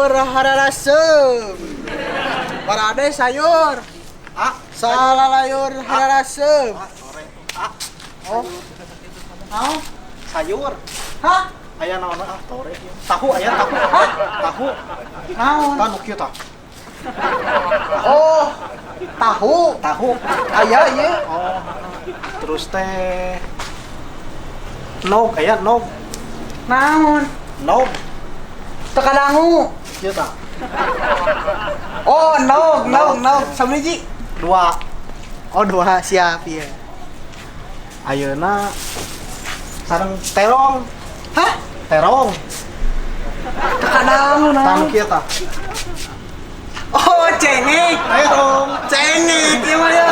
Salayur hararasem. Parade sayur. Ah, Salalayur hararasem. ah, sore. Ah, Oh. Naon? Sayur. Hah? Aya naon, ah, tore ieu. Tahu aya, tahu. Tahu. Naon? Tah, nu kieu tah. Oh, tahu. Tahu. Aya ieu. Oh. Terus teh nog aya, nog. Naon? Nog. Teu kadangu. Kieu tah. Oh, nog, nog, nog. Sabaraha? Dua. Oh, dua, siap iya. Ayeuna sareng terong. Hah? Terong. Teu kadangu Tah, nu naon? kieu tah. Oh, cengek. Terong. Cengek ieu mah ya.